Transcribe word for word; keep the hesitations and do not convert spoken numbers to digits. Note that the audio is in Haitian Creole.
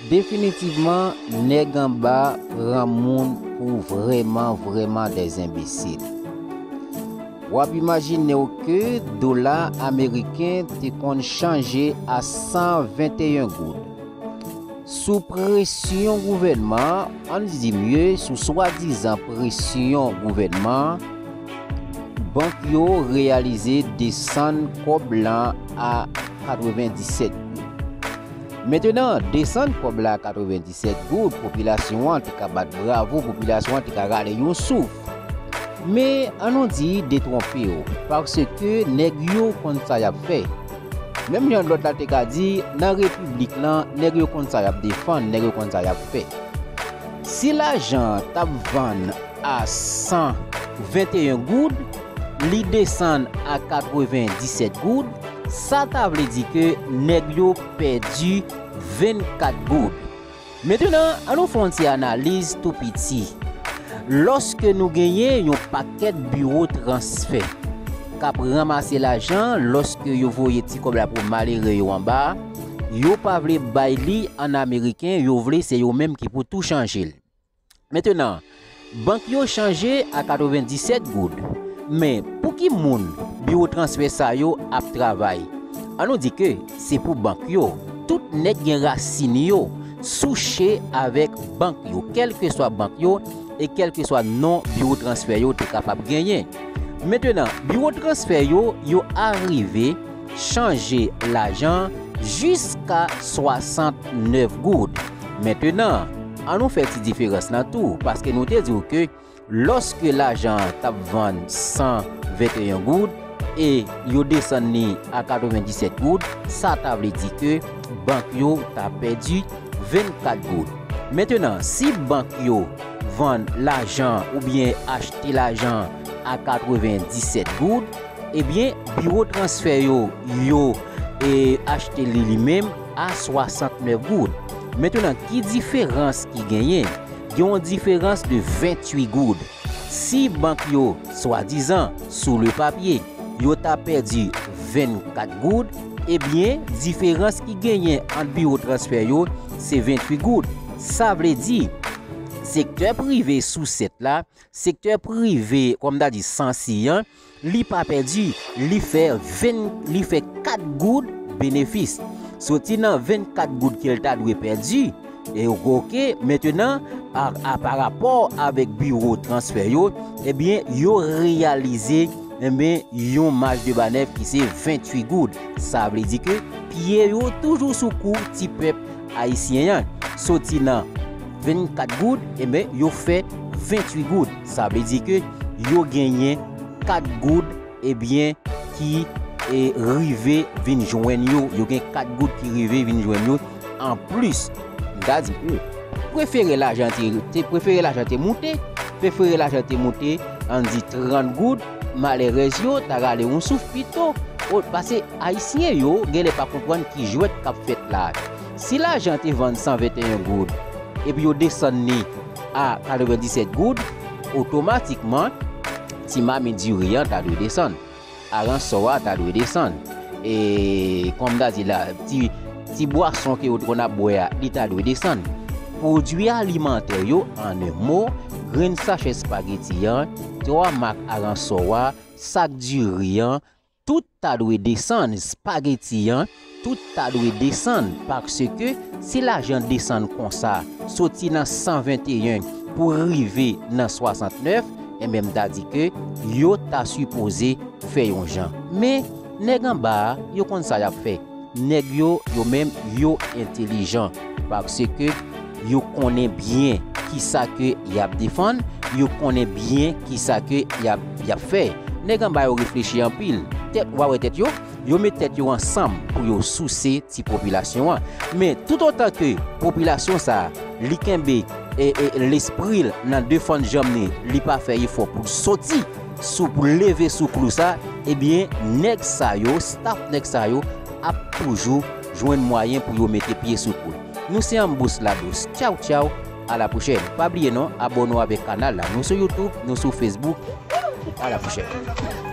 Definitivman, nèg anba pran moun pou vrèman, vrèman des imbéciles. W ap imajine w ke dola ameriken te konn chanje a san venteyen goud. Sou presyon gouvènman an, ann di mye, sou swadizan presyon gouvènman, bank yo reyalize desann kòb lan a katrevenndisèt goud. Mentenan, desann kòb la a katrevenndisèt goud, popilasyon an te ka bat bravo, popilasyon an te ka rale yon souf. Men, ann nou di, detwonpe w, paske nèg yo konn sa y ap fè. Menm jan lòt la te ka di, nan repiblik lan, nèg yo konn sa y ap defann, nèg yo konn sa y ap fè. Si lajan an t ap vann a san venteyen goud, li desann a katrevenndisèt goud, sa ta vle di ke nèg yo pèdi vennkat goud. Mentenan, ann nou fè yon ti analiz tou piti. Lòske nou genyen yon pakèt biwo transfè k ap ranmase lajan, lòske yo voye ti kòb la pou malere yo anba, yo pa vle bay li an ameriken, yo vle se yo menm ki pou tou chanje l. Mentenan, bank yo chanje a katrevenndisèt goud. Men, pou ki moun biwo transfè sa yo ap travay? Ann nou di ke se pou bank yo. Tout nèg gen rasin yo souche avèk bank yo, kèlkeswa bank yo e kèlkeswa non biwo transfè yo te kapab genyen. Mentenan, biwo transfè yo, yo arive chanje lajan jiska swasantnèf goud. Mentenan, ann nou fè ti diferans lan tou, paske nou te di w ke lòske lajan an t ap vann san venteyen goud e yo desann li a katrevenndisèt goud, sa ta vle di ke bank yo ta pèdi vennkat goud. Mentenan, si bank yo vann lajan oubyen achte lajan a katrevenndisèt goud, ebyen, biwo transfè yo, yo, e, achte li li menm a swasantnèf goud. Mentenan, ki diferans ki genyen? Gen yon diferans de venntuit goud. Si bank yo, swadizan, sou le papye, yo ta pèdi vennkat goud, ebyen, diferans ki genyen ant biwo transfè yo, se venntuit goud. Sa vle di, sektè prive sou sèt la, sektè prive, kòm ta di, sansi an, li pa pèdi, li fè ven, li fè kat goud benefis. Soti nan vennkat goud ke l ta dwe pèdi, e oke, mentenan, a, a, pa rapò avèk biwo transfè yo, ebyen, yo reyalize, ebyen, yon maj de manèv ki se venntuit goud. Sa vle di ke pye yo toujou sou kou ti pèp ayisyen an. Soti nan vennkat goud, ebyen, yo fè venntuit goud. Sa vle di ke yo genyen kat goud, ebyen, ki, e, rive vin jwenn yo. Yo gen kat goud ki rive vin jwenn yo. Anplis, m ta di ke prefere lajan te, te, prefere lajan te moute, prefere lajan te moute, ann di trant goud, malerèz yo ta rale yon souf pito. O, pase ayisyen yo genlè pa konprann ki jwèt k ap fèt la. Si lajan te vann san venteyen goud, epi yo desann li a katrevenndisèt goud, otomatikman, ti mamit diri an ta dwe desann. Aransò a ta dwe desann. E, kòm m ta di la, ti, ti bwason ke yo te konn ap bwè a, li ta dwe desann. Pwodui alimantè yo, an en mo, grenn sachè espageti an, twa mak aransò a, sak diri an, tout ta dwe desann, espageti an, tout ta dwe desann, paske si lajan desann konsa, soti nan san venteyen pou rive nan swasantnèf, enben, m ta di ke yo ta sipoze fè yon jan. Men, nèg anba a, yo konn sa y ap fè. Nèg yo, yo menm, yo entelijan, paske yo konnen byen kisa ke y ap defann, yo konnen byen kisa ke y ap, y ap fè. Nèg anba yo reflechi anpil. Tèt, w a wè tèt yo, yo met tèt yo ansanm pou yo souse ti popilasyon an. Men, toutotan ke popilasyon sa a, li kenbe, e, e, lespri l nan defann janm li, li pa fè efò pou l soti sou, pou leve sou klou sa, ebyen, nèg sa yo, staff nèg sa yo, ap toujou jwenn mwayen pou yo mete pye sou kou. Nou se Anbous Ladous. Tchaw, tchaw, a la pwochèn. Pa bliye non, abòne w avèk kanal la. Nou sou YouTube, nou sou Facebook. A la pwochèn.